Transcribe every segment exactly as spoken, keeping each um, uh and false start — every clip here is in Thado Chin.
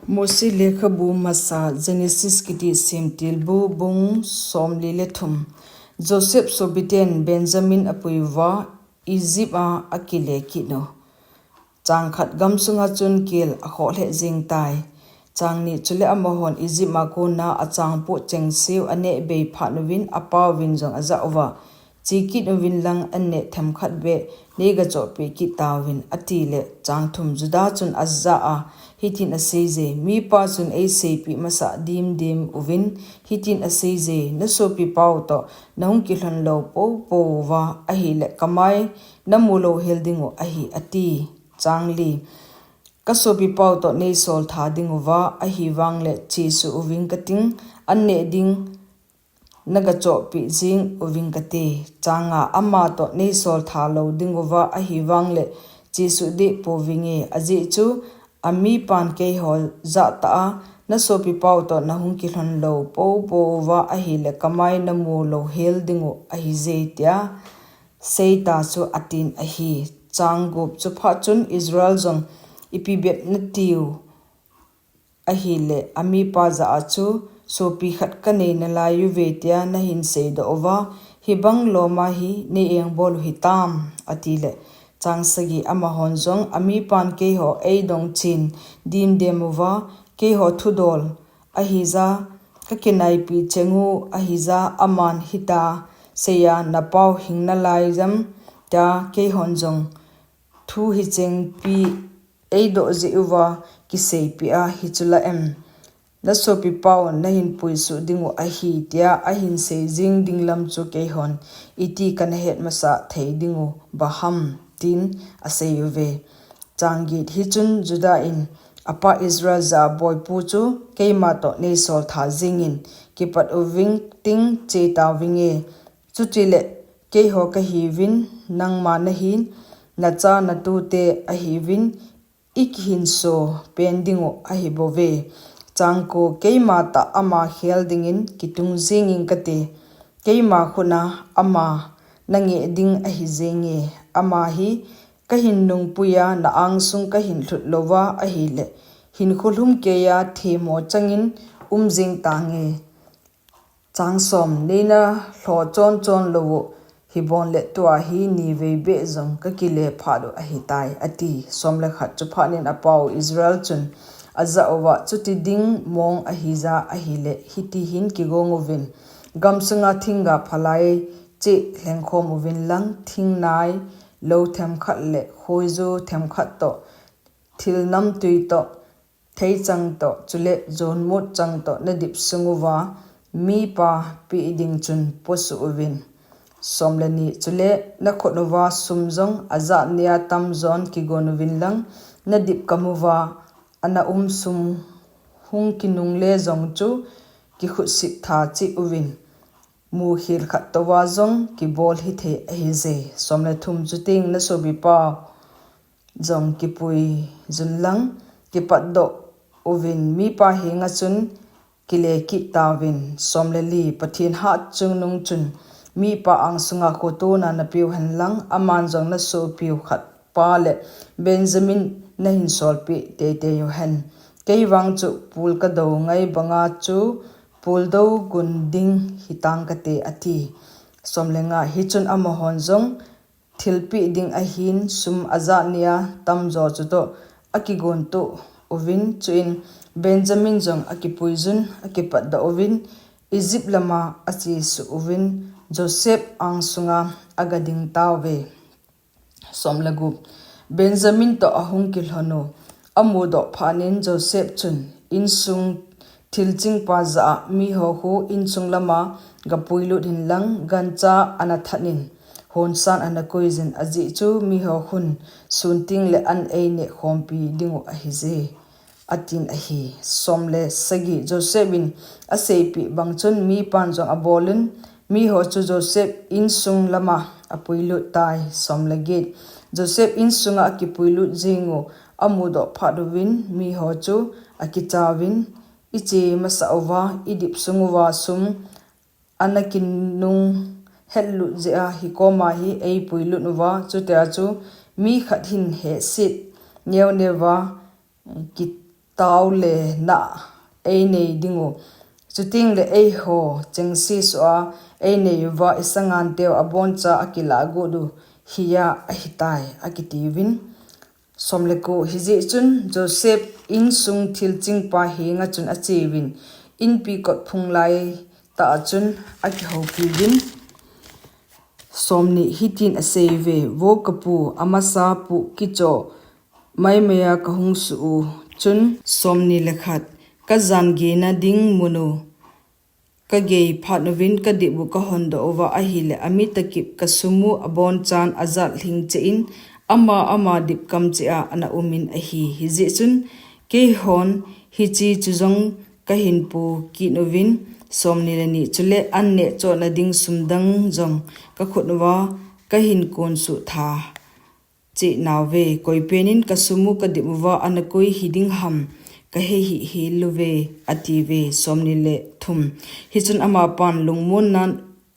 Mosi lekhabu masa Genesis kiti semtilbu bung somli le thum. Joseph sopiten Benjamin apuiva Egypt a akile kit u. Chang khat. Gam sunga chun kel akhoh lheh jing tai. Chang ni. Chule amahon Egypt a kona achangpu chengseu aneh bei phat uvin apauvin jong ajah uva, Che kit uvin lang, anneh themkhat beh nei gachohpeh kit tauvin, atile. Chang thum. Judah chun ajah a, hitin aseiye, mipa chun eiseipeh masah dimdim uvin, hitin aseiye, nasopipau toh nahung kilhon lou poupou uva ahile kamai namu louhel dingu ahi, ati. Chang li. Kasopipau toh neisol tha dinguva ahivangle chesuh uving kating, anneh ding nagachohpeh jing uving kate. Chang nga. Ama toh neisol tha lou dinguva ahivangle chesuh deh pouvinge, ajeh chu amipan keiho jah tah a, nasopipau toh nahung kilhon lou poupou uva ahile kamai namu louhel dingu ahiye, tia seita chu atin ahi. Chang gup. Chuphat chun Israel jong, ipi bep natiu ahile amipa jah a chu sopi khat kanei nalai uve tia nahin seidoh uva, hibang loma hi nei engbol u hitam, atile. Chang sagi. Amahon jong, amipan keiho eidong chen dimdem uva, keiho thudol ahija, kakinaipi cheng u ahija, aman hita seiya napau hing nalai jam, tia keihon jong thu hichengpi eidoh jeh uva kiseipeh a, hichu la em, nasopipau nahin puisuh dingu ahi, tia ahin sei jing ding lam chu keihon iti kana het masah thei dingu baham, tin asei uve. Chang get. Hichun Judah in apa Israel jah a, boipu chu keima toh neisol tha jingin, kipat uving ting che tauvinge. Chutile keiho kahiuvin, nangma nahin, nacha natute ahiuvin, ikihinso pen dingu ahibouve. Chang ko. Keima tah ama khel dingin kitung jingin kate, keima khut a ama nangeh ding ahi jenge. Ama hi kahin nungpuiya na angsung kahin lhut louva ahile, hinkho lhumkeiya themmo changin um jing tange. Chang som. Neina lho chonchon lou u hibonle tua hi nivei beh jong kakile phat u ahitai, ati. Som le khat. Chuphat in apau Israel chun ajah uva, chuti ding mong ahija ahile hiti hin kigong uvin, gam sunga thingga phalai cheh lhengkhom uvin lang, thingnai lou themkhat le khoiju themkhat toh, thil namtui toh, theichang toh, chule jonmot chang toh nadip sung uva mipa peh ding chun posuh uvin. Som le ni. Chule nakhut uva sum jong ajat nia tamjon kigon uvin lang, nadip kam uva ana um sum hung kinungle jong chu kikhutsit tha cheh uvin, mukhel khat touva jong kibol hithei ahije. Som le thum. Chuteng nasopipau jong kipuijun lang, kipatdoh uvin mipa henga chun kile kit tauvin. Som le li. Pathen hatchungnung chun mipa angsunga khotona napeu hen lang, aman jong nasopiu khat pa le Benjamin nahin solpeh teitei uhen. Kei vang chu pul kadou ngai banga chu pul dou gun ding hitang kate, ati. Som le nga. Hichun amahon jong thilpeh ding ahin sum ajat nia tamjo chutoh akigon toh uvin, chuin Benjamin jong akipuijun, akipatdoh uvin, Egypt lama achesuh uvin, Joseph angsunga agading tauve. Som le gup. Benjamin toh ahung kilhon u amudoh phat in Joseph chun insung thilchingpa jah a, miho khu insung lama gapuilut in lang, gancha ana that in, honsan ana koijin, ajeh chu miho khun sun tengle an eineh khompi dingu ahije, atin ahi. Som le sagi. Joseph in aseipeh bang chun mipan jong abolun, miho chu Joseph insung lama apuilut tai. Som le get. Joseph insunga akipuilut jing u amudoh phat uvin miho chu akichauvin, iche masah uva, idip sung uva sum ana kinung hetlut jeh a hikoma hi eipuilut uva, chutia chu mi khat hin hehset neoneo va ki tao le na einei dingu, chutengle eiho chengse soh a einei uva isanganteu aboncha akilah got u hiya ahitai, akitiuvin. Hijeh chun Joseph insung thilchingpa henga chun acheuvin, inpi kotphung laitah a chun akihoupiuvin, hitin aseiuve, Vo kapu, amasa puh kichoh maimaiya kahung suh u chun, kajan gena ding munu kagei phat uvin kadip u kahondoh uva ahile, ami takip kasumu abonchan ajat lhing cheh in, ama ama dip kam cheh a ana umin ahi. Hijeh chun keihon hiche chu jong kahinpu kit uvin, chule an neh chohna ding sum dang jong kakhut uva kahin konsuh tha cheh nauve. Koipen in kasumu kadip uva ana koi hiding ham kahei hih hel uve, atiuve. Hichun amapan lungmonnan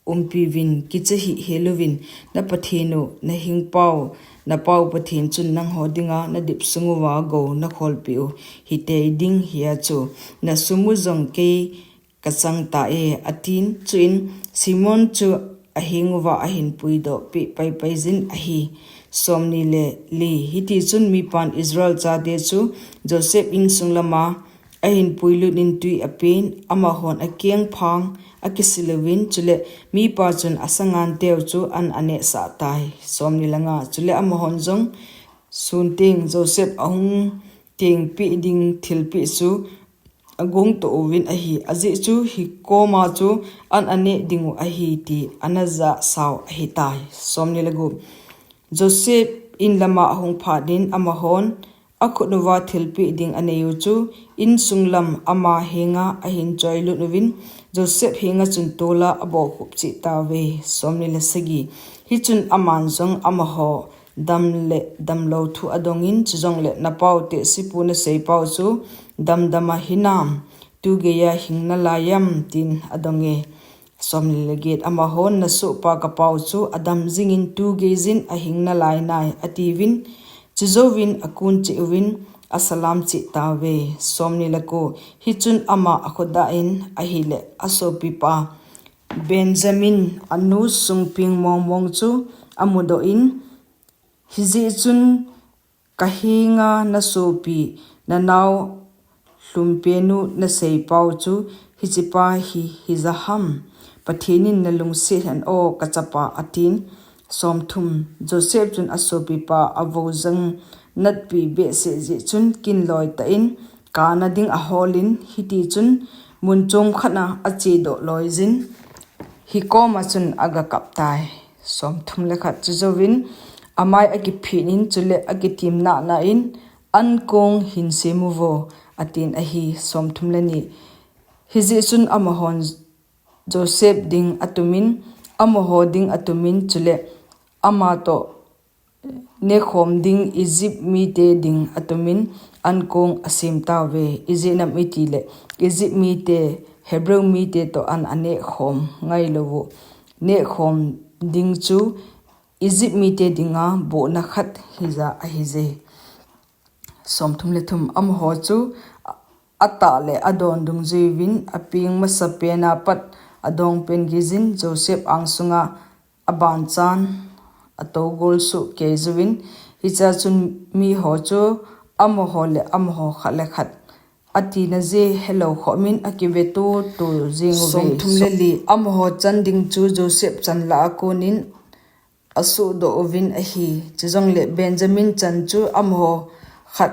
umpiuvin, kicha hih hel uvin, na Pathen u, na hingpau, na pau Pathen chun nangho dinga nadip sung uva gou nakholpeh u hitei ding hia chu, na sum u jong kei kachang tai, atin. Chuin Simon chu aheng uva ahin puidoh peh paipai jin ahi. Hitichun mipan Israel chate chu Joseph insung lama ahin puilut in twi apen, amahon akengphang akisil uvin, chule mipa chun asanganteu chu an anehsah tai. Chule amahon jong sun teng Joseph ahung tengpeh ding thilpeh chu agongto uvin ahi, ajeh chu hikoma chu an aneh dingu ahi ti ana jahsau ahitai. Joseph in lama ahung phat in amahon akhut uva thilpeh ding anei u chu insung lam ama henga ahin choilut uvin, Joseph henga chun tola abohkhup cheh tauve. Hichun aman jong amaho dam le damlou thu adongin, chujongle, Napau tehsepu naseipau chu damdama hinam? Tu geiya hing nalaiyam? tin adonge. Amahon, Nasohpa kapau chu adam jingin tu geiyin ahing nalai nai, atiuvin, chujouvin akun cheh uvin asalam cheh tauve. Hichun ama akhodah in ahile, asopipa Benjamin anu sungpeng mongmong chu amudoh in, Hijeh chun kahenga nasopi, nanao lhumpenu naseipau chu hichepa hi hija ham? Pathen in nalungset hen o kachapa, atin. Joseph chun asopipa avou jang natpi behseh jeh chun kinloitah in kana ding aholin, hitichun mun chom khatna achedoh loiyin hikoma chun agakap tai. Chujouvin amai akiphin in, chule akitim nahna in, Ankong hin sem uvo, atin ahi. Hijeh chun amahon Joseph ding atumin, amaho ding atumin, chule amatoh nekhom ding Egypt mite ding atumin ankong asem tauve. Ijeh inem itile Egypt mite Hebrew mite toh an anehkhom ngailou u, nehkhom ding chu Egypt mite dinga bohna khat hija ahije. Amaho chu atah le adon dungjuiyuvin, apeng masapena pat adongpen geiyin Joseph angsunga abanchan atougol sohkei uvin, hichea chun miho chu amaho le amaho khat le khat atina je helou khomin akivetoto jenguve. Amaho chan ding chu Joseph chan lah a konin asohdoh uvin ahi. Chujongle Benjamin chan chu amaho khat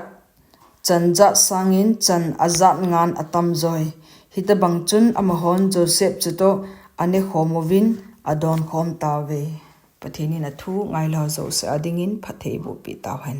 chan jat sangin chan ajat ngan atamjoi. Hitobang chun amahon Joseph chutoh anehkhom uvin adonkhom tauve. Pathen in athu ngailou jouse adingin phatthei bohpeh tauhen.